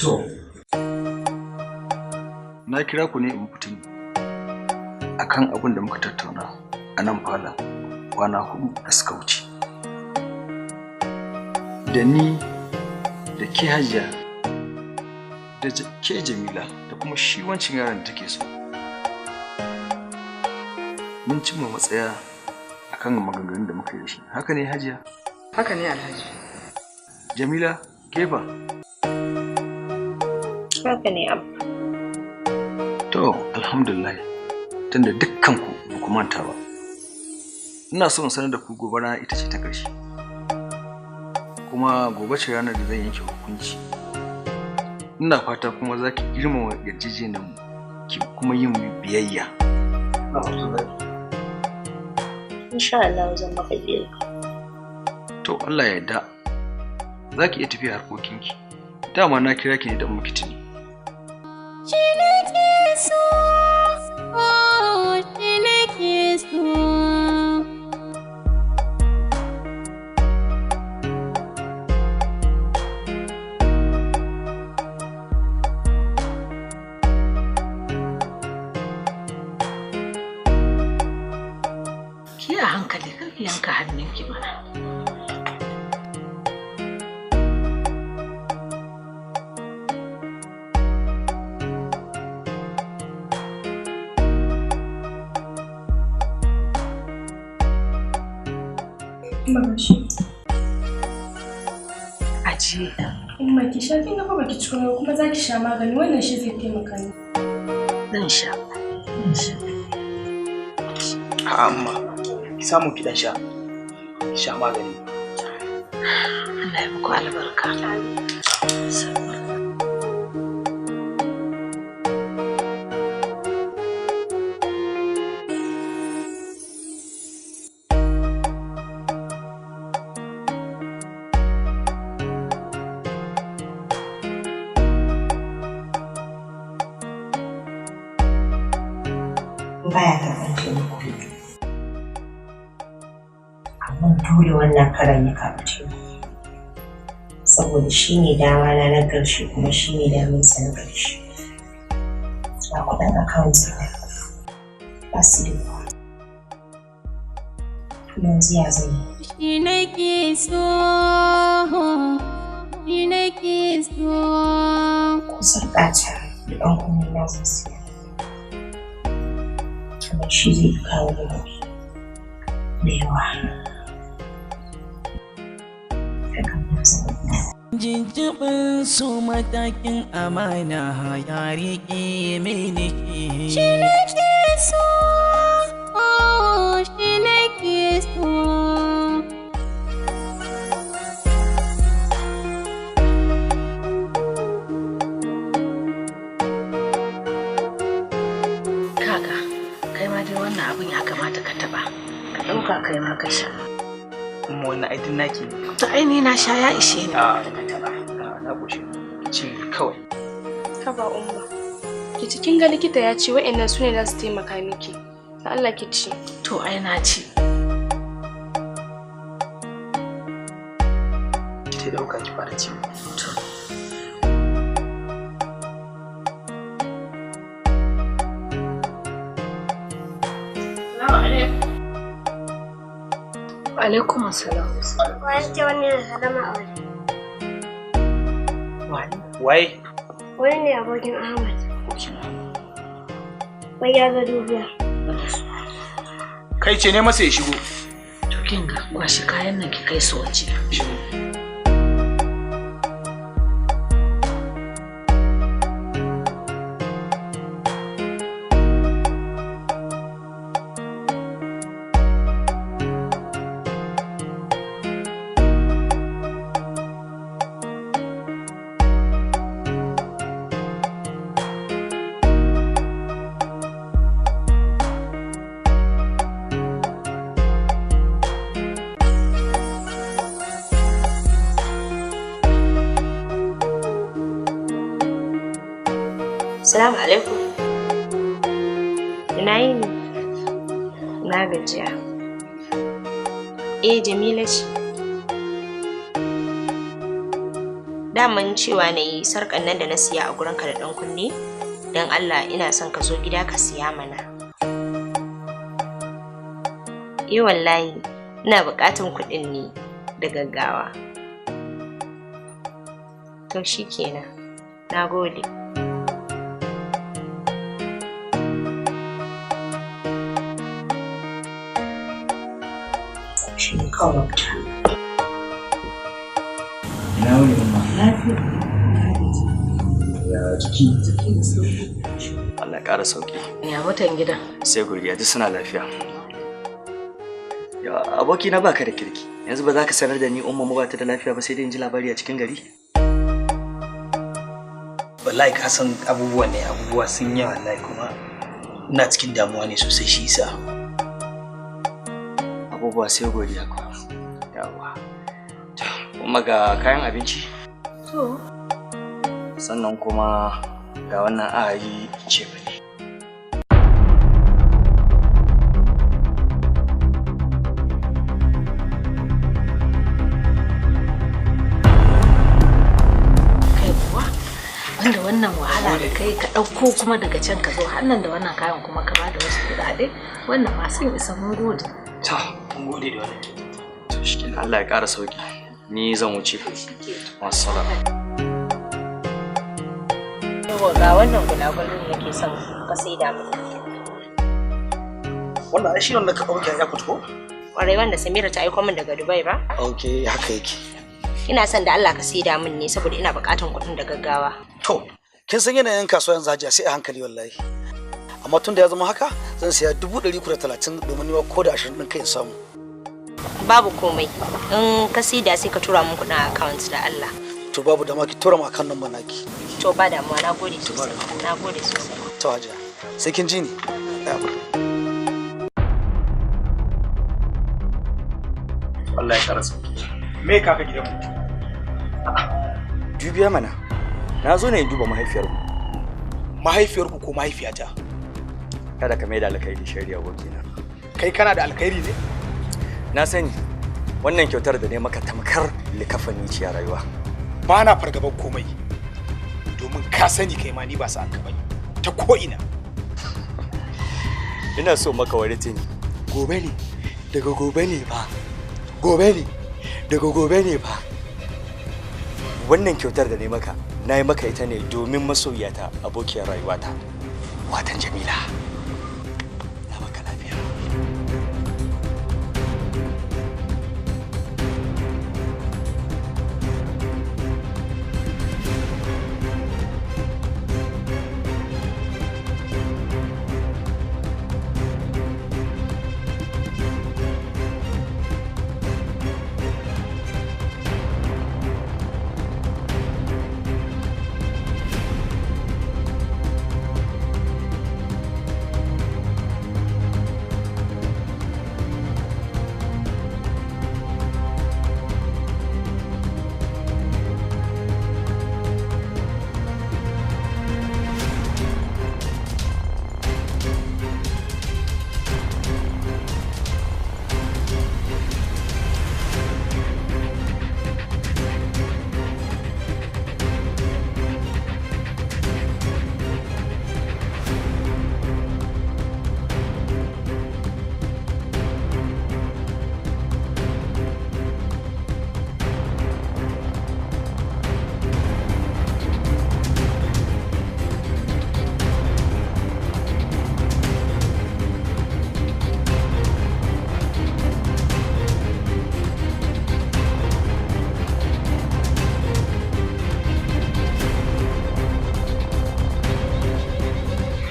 To, na kira ku ne in mutuni akan abin da muka tattauna a nan falon kwana 4 da suka wuce. Da ni da ke Hajiya da ke Jamila da kuma shi wancan yaron da take so. Mun cimma matsaya akan maganganun da muka yi da shi. Haka ne Hajiya? Haka ne Alhaji. Jamila, ke fa? Haka ne Abba. To, alhamdulillah, tunda dukkanku ba ku manta ba. Ina so in sanar da ku gobe rana ita ce ta ƙarshe. Kuma gobe ce ranar da zan yanke hukunci. Ina fata kuma za ki girmama yarjejeniyar mu, ki kuma yin biyayya. Insha Allah zan maka biyayya. To, Allah ya yarda. Za ki iya tafiya harkokinki. Dama na kira ki ne don miki tuni. Shi nake so, oh, shi nake so. Ki a hankali, kar ki yanka hannunki mana. Ajiye. Umma ki sha, kin ga fa baki ci komai kuma za ki sha magani, wannan shi zai taimaka ni. Zan sha. A'a amma ki samu ki dan sha. Ki sha magani. Allah ya muku albarka. Baya karɓar taimako. Amma dole wannan karan ya karɓi taimako. Saboda shi ne dama na na ƙarshe kuma shi ne damansa na ƙarshe. Ga kuɗin akawunt ɗina ba su da yawa. Yanzu ya zan yi? Shi nake so, shi nake so. Ko sarƙata da ɗan kunne na zan siya. Kamar shi zai kawo min kuɗi da yawa. Hakan na zama. Jijjibin su matakin amana ya riƙe mini shi. Shi nake so, oh, shi nake so. Kaga, kai ma dai wannan abin ya kamata ka taɓa. Ka ɗauka kai ma ka sha. Umma wannan ai duk naki ne. To ai ni na sha ya ishe ni. A'a, na ƙoshi. Cinye kawai. Haba Umma. Ki ci, kin ga likita ya ce wa'annan su ne za su taimaka miki. Da Allah ki ci. To ai na ci. Ki ta ɗauka ki fara ci. To. Alaikum assalam. Waye ce wani da salama a waje? Wani? Waye? Wani ne abokin Ahmad. Abokin Ahmad. Wai ya zo dubiya. Kai ce ne masa ya shigo. To kin ga kwashi kayan nan ki kai su waje. Shigo. Salamu alaikum. Ina yini? Na gajiya. Eh, Jamila ce. Daman cewa na yi sarƙan nan da na siya a gurinka da ɗan kunne, don Allah ina son ka zo gida ka siya mana. Eh wallahi, ina buƙatan kuɗin ne da gaggawa. To shikenan, na gode. Shi ne kawai mafita. Ina wuni umma? Lafiya. Ya jiki? Jiki da sauki. Allah ya ƙara sauki. Ya mutan gidan? Sai godiya, duk suna lafiya. Ya aboki na baka da kirki. Yanzu ba za ka sanar da ni umma mu ba ta da lafiya ba sai dai in ji labari a cikin gari? Wallahi ka san abubuwan ne, abubuwa sun yi wallahi kuma ina cikin damuwa ne sosai shi yasa. Abubuwa sai godiya kuwa. Yawwa. To, umma ga kayan abinci. To. Sannan kuma ga wannan ayi cefane. Kai kuwa, wanda wannan wahala da kai ka ɗauko kuma daga can ka zo hannun da wannan kayan kuma ka bada wasu kuɗaɗe, wannan ma sun isa, mun gode. To, mun gode da wannan. To shikenan, Allah ya ƙara sauki. Ni zan wuce. Wassalam. Yawwa ga wannan gulagulun nake son ka saida mu. Wannan ai shi wanda ka ɗauke ya ko? Kwarai wanda Samira ta aiko min daga Dubai ba? Okay, haka yake. Ina son da Allah ka saida min ne saboda ina buƙatan kuɗin da gaggawa. To, kin san yanayin kasuwa yanzu Hajiya sai a hankali wallahi. Amma tun da ya zama haka zan siya 330 domin nima ko da 20 ɗin kai in samu. Babu komai. In ka saida sai ka tura min kuɗin a account da Allah. To babu dama ki tura mu akan number naki. To ba damuwa, na gode sosai. Na gode sosai. To Hajiya, sai kin ji ni. Allah ya ƙara sauki. Me ka ka gidanmu? Dubiya mana. Na zo ne in duba mahaifiyarku. Mahaifiyarku ko mahaifiyata? Kada ka maida alkhairi shari'a abokina. Kai kana da alkhairi ne? Na sani wannan kyautar da ne maka tamkar likafani ce a rayuwa. Ba na fargaban komai. Domin ka sani kai ma ni ba sa'an ka bane. Ta ko ina. Ina so maka wani tuni. Gobe ne, daga gobe ne ba. Gobe ne, daga gobe ne ba. Wannan kyautar da ne maka, na yi maka ita ne domin masoyiyata abokiyar rayuwata, watan Jamila. Na maka lafiya.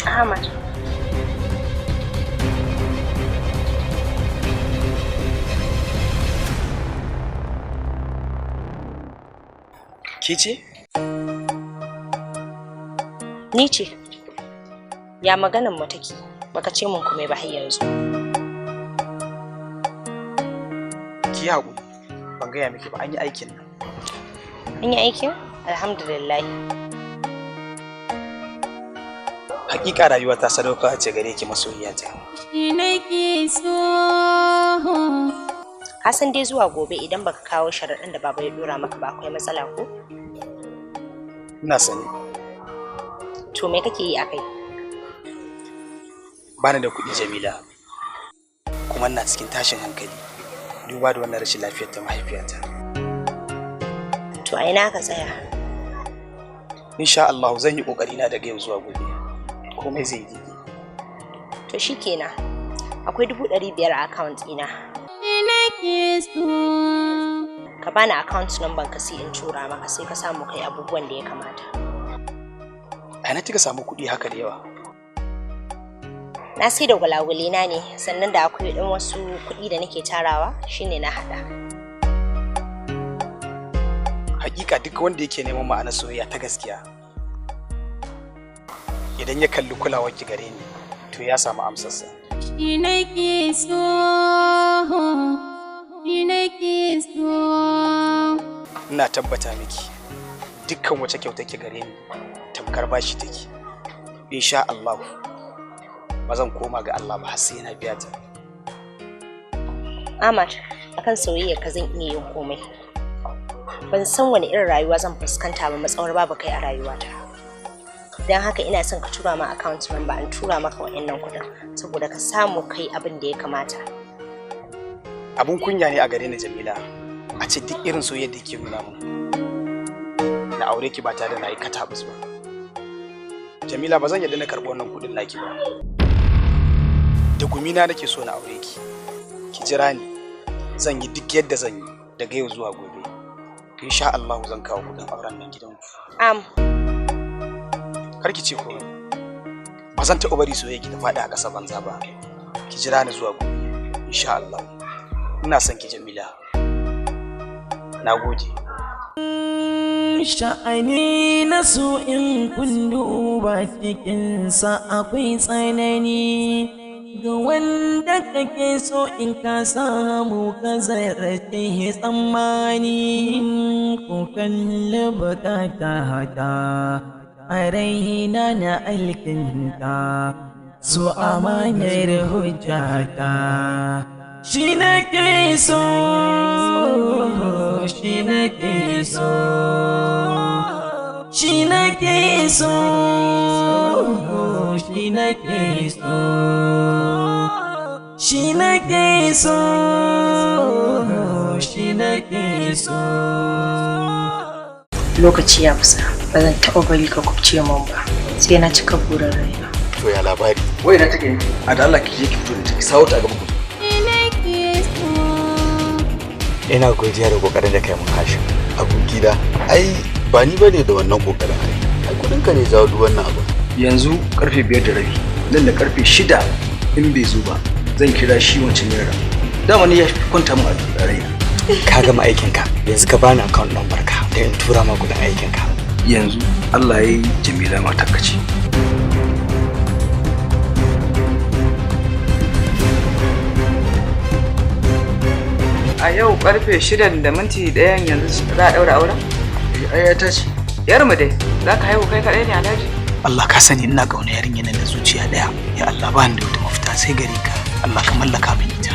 Ahmad. Ke ce? Ni ce. Ya maganan mu take? Baka ce mun komai ba har yanzu. Ki haƙuri. Ban gaya miki ba an yi aikin nan. An yi aikin? Alhamdulillah. Hakika rayuwa ta sadaukar ce gare ki masoyiyata. Shi nake so. Ka san dai zuwa gobe idan baka kawo sharaɗin da baba ya dora maka ba akwai matsala ko? Ina sani. To me kake yi akai? Bani da kuɗi Jamila. Kuma ina cikin tashin hankali. Duba da wannan rashin lafiyar ta mahaifiyata. To a ina ka tsaya? Insha Allah zan yi kokari na daga yau zuwa gobe. Komai zai yi daidai. To shikenan. Akwai 500,000 a account ɗina. Ka bani account number ka sai in tura maka sai ka samu kai abubuwan da ya kamata. A ina kika samu kuɗi haka da yawa? Na sai da gwalagwale na ne sannan da akwai ɗan wasu kuɗi da nake tarawa shine na haɗa. Hakika duk wanda yake neman ma'anar soyayya ta gaskiya idan ya kalli kulawar ki gare ni to ya samu amsarsa. Shi nake so, shi nake so. Ina tabbata miki dukkan wace kyauta ki gare ni tamkar bashi take. Insha Allah ba zan koma ga Allah ba har sai na biya ta. Ahmad, akan soyayya ka zan iya yin komai. Ban san wani irin rayuwa zan fuskanta ba matsawar babu kai a rayuwata. Don haka ina son ka tura ma account number an tura maka wa'annan kuɗin saboda ka samu kai abin da ya kamata. Abun kunya ne a gare ni Jamila, a ce duk irin soyayyar da ke nuna mun na aure ki ba tare da na yi katabus ba. Jamila ba zan yarda na karɓi wannan kuɗin naki ba. Da gumina nake so na aure ki. Ki jira ni, zan yi duk yadda zan yi daga yau zuwa gobe. Insha Allah zan kawo kuɗin auren nan gidanku. Kar ki ce komai. Ba zan taɓa bari soyayya ki ta faɗi a ƙasa banza ba. Ki jira ni zuwa gobe. Insha Allah. Ina son ki Jamila. Na gode. Sha'ani na so in kun duba cikinsa akwai tsanani ga wanda kake so in ka samu ka zarce tsammani ko kalli bukata ta a raina na alkinta so amanar hujjata shi nake so, shi nake so, shi nake so, shi nake so, shi nake so, shi nake so. Lokaci ya kusa, ba zan taɓa bari ka kubce min ba, sai na cika burin raina. To ya labari? Wai na take ne? A da Allah ki je ki fito da take, sawo ta a gaban ku. Ina godiya da kokarin da kai mun Hashim. Abokina, ai ba ni bane da wannan kokarin ai. Ai kudin ka ne jawo duk wannan abu. Yanzu karfe 5:30, nan da karfe 6 in bai zo ba, zan kira shi wancan yaron. Dama ni ya kwanta min a raina. Ka gama aikinka, yanzu ka bani account number ka da in tura ma kudin aikinka. Yanzu Allah ya yi Jamila matarka ce. A yau karfe 6:01 yanzu za a daura auren? Ai ya tashi. Yar mu dai, za ka haihu kai kaɗai ne Alhaji? Allah ka sani ina ƙauna yarinyar nan da zuciya ɗaya. Ya Allah ba ni da wata mafita sai gare ka. Allah ka mallaka min ita.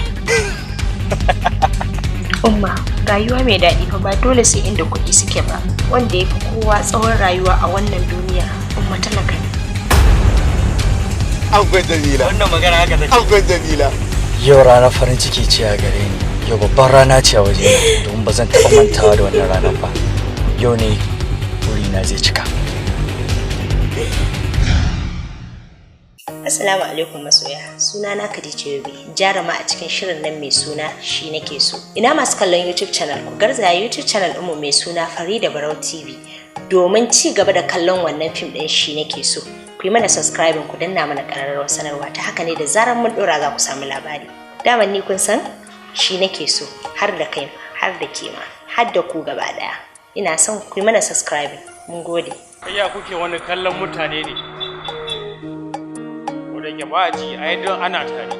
Umma, rayuwa mai daɗi fa ba dole sai inda kuɗi suke ba. Wanda ya fi kowa tsawon rayuwa a wannan duniya, Umma talaka ne. Angon Jamila. Wannan magana haka take. Angon Jamila. Yau ranar farin ciki ce a gare ni. Yau babban rana ce a waje domin ba zan taɓa mantawa da wannan ranar ba. Yau ne burina zai cika. Assalamu alaikum masoya. Suna na Khadija Yobe, jaruma a cikin shirin nan mai suna Shi Nake So. Ina masu kallon YouTube channel, ku garzaya YouTube channel ɗinmu mai suna Farida Barau TV domin ci gaba da kallon wannan fim ɗin Shi Nake So. Ku yi mana subscribing ku danna mana ƙararrawar sanarwa ta haka ne da zarar mun ɗora za ku samu labari. Daman ni kun san shi nake so har da kai har da ke ma har da ku gaba ɗaya. Ina son ku yi mana subscribing. Mun gode. Ya kuke wani kallon mutane ne. Ko da ke ba ji ai don ana tare.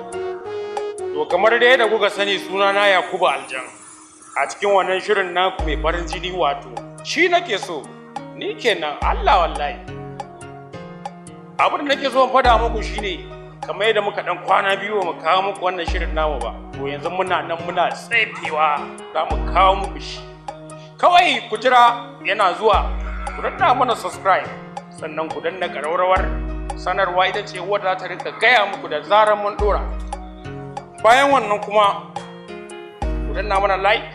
To kamar dai yadda kuka sani suna na Yakubu Aljan. A cikin wannan shirin naku mai farin jini wato shi nake so ni kenan Allah wallahi. Abin da nake so in faɗa muku shine kamar yadda muka dan kwana biyu mu kawo muku wannan shirin namu ba. To yanzu muna nan muna tsaifewa za mu kawo muku shi. Kawai ku jira yana zuwa. Ku danna mana subscribe, sannan ku danna ƙararrawar sanarwa, ita ce wadda za ta rinka gaya muku da zarar mun dora. Bayan wannan kuma ku danna mana like,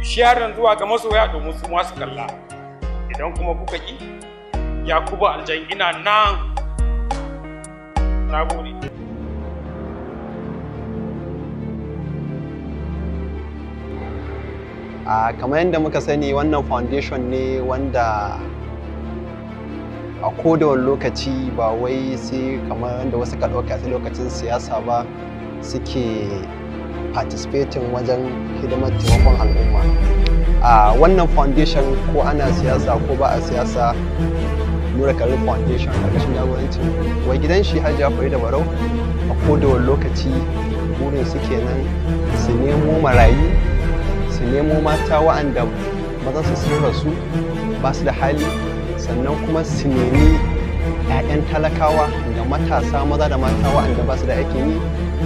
sharing zuwa ga masoya domin su masu kalla. Idan kuma kuka ki, Yakubu Aljan ina nan. Na gode. A kamar yadda muka sani, wannan foundation ne wanda a kodawane lokaci, ba wai sai kamar yadda wasu ka ɗauka sai lokacin siyasa ba suke participating wajen hidimar taimakon al'umma. A wannan foundation, ko ana siyasa ko ba a siyasa, Nura Khalil Foundation karkashin jagorancin wai gidan shi Hajiya Farida Barau, a kodawane lokaci burin su kenan su nemo marayu, su nemo mata wa'anda mazan su sun rasu ba su da hali, sannan kuma su nemi 'ya'yan talakawa da matasa maza da mata wa'anda ba su da aikin yi,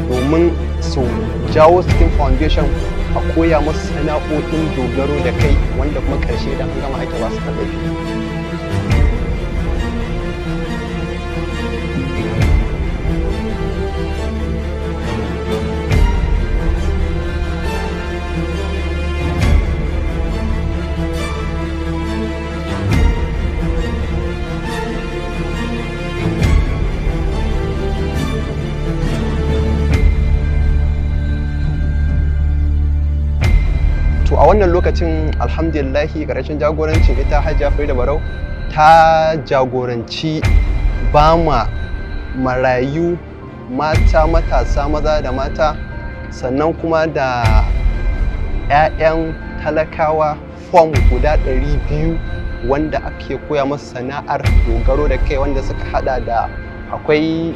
domin su jawo cikin foundation a koya musu sana'o'in dogaro da kai, wanda kuma ƙarshe idan an gama ake ba su tallafi. To, a wannan lokacin, alhamdulillahi, ƙarshen jagorancin ita Hajiya Farida Barau ta jagoranci bama marayu, mata, matasa maza da mata, sannan kuma da 'ya'yan talakawa fom guda 200 wanda ake koya masu sana'ar dogaro da kai, wanda suka hada da akwai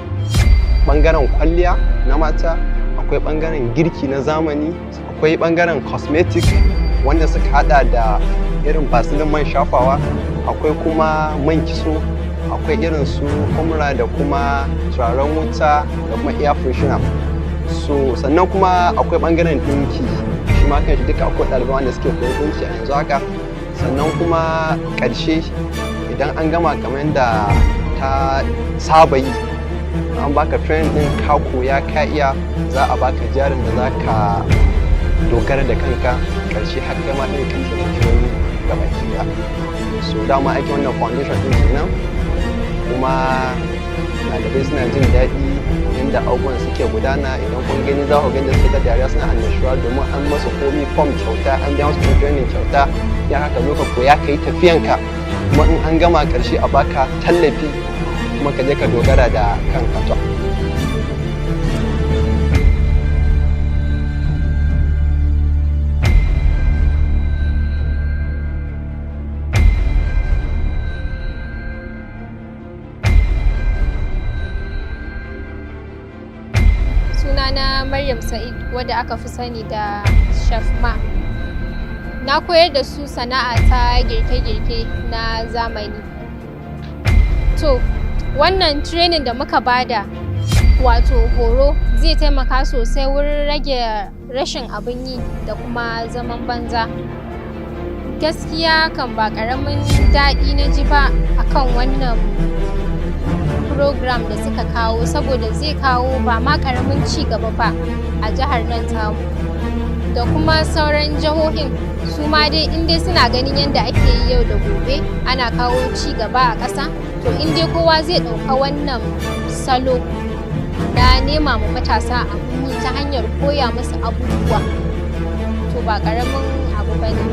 bangaren kwalliya na mata, akwai bangaren girki na zamani, akwai bangaren cosmetic wanda suka hada da irin basilin man shafawa, akwai kuma man kitso, akwai irin su humra da kuma turaren wuta da kuma air freshener. So sannan kuma akwai bangaren dinki, shi ma kanshi duka akwai ɗalibai wanda suke koyon dinki a yanzu haka. Sannan kuma ƙarshe idan an gama, kamar yadda ta saba yi, an baka training din, ka koya, ka iya, za a baka jarin da za ka dogara da kanka, ƙarshe har kai ma ɗin ka taimaki wani gabaki ɗaya. So dama aikin wannan foundation ɗin kenan, kuma ɗalibai suna jin daɗi yadda abubuwan suke gudana. Idan kun gani, za ku gani da suke ta dariya, suna annashuwa, domin an masa komi, fom kyauta, an biya musu training kyauta, ya haka zo ka koya ka yi tafiyanka, kuma in an gama ƙarshe a baka tallafi kuma ka je ka dogara da kanka. To, Sunana Maryam Sa'id, wadda aka fi sani da Chef Ma. Na koyar da su sana'a ta girke-girke na zamani. To, wannan training da muka bada, wato horo, zai taimaka sosai wurin rage rashin abin yi da kuma zaman banza. Gaskiya kan ba ƙaramin daɗi na ji ba akan wannan program da suka kawo, saboda zai kawo ba ma ƙaramin ci gaba ba a jihar nan tamu da kuma sauran jihohin su ma dai. In dai suna ganin yadda ake yi yau da gobe ana kawo ci gaba a ƙasa, to in dai kowa zai ɗauka wannan salo na nema ma matasa abin yi ta hanyar koya musu abubuwa, to ba ƙaramin abu ba ne.